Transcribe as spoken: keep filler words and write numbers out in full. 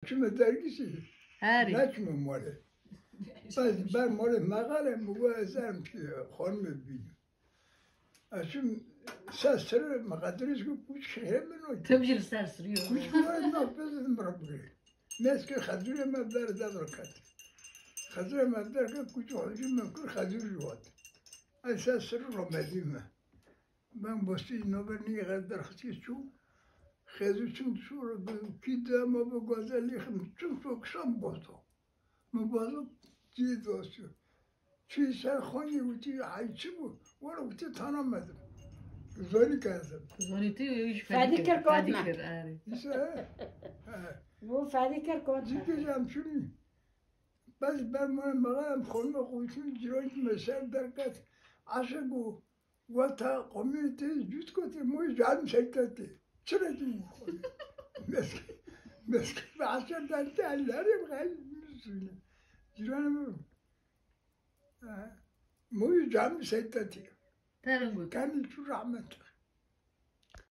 Çime dergîsî. Herî. Neçime malê. Bes ber malê mexale, mi got ez erim ki xanimê bînim. Ez çim ser sirê meqedirîş ki kuç xirê min o. Tim jî li ser sirî yo. Kuç xirê min o, pez min re bigirê. Meskê xezûrê me ber de derket. Xezûrê me derket, kuç xezûrê me kir, xezûr jî hat. Ez ser sirî romedî me. Ben bostî nober nî xez derxistî çû. Xezû çû, çû, kî dema bi gazelî xim, çû, çû kişan bosto. Mi bazo cî dostu. Çû ser xonî witî, ay çi bû? Were witî tana medim. Zonî kezim. Zonî tu yî Fedî kir, kir, got fedî me. Kir, erê. Îse, he, he. Bu fedî kir got me. Cî kir em çûnî. Bes ber mane mexalem xonme xûçûn, cîran me ser derket. Aşe bû. Weta komînîtê cût kotê, moyê canim seytetê. Çi re dû xwe? Meske, meske bi eşer dente ellerê bi xeyr misûne. Cîranê min. E, moyê canim seytetê. Terin got. Kenî çû rahmet.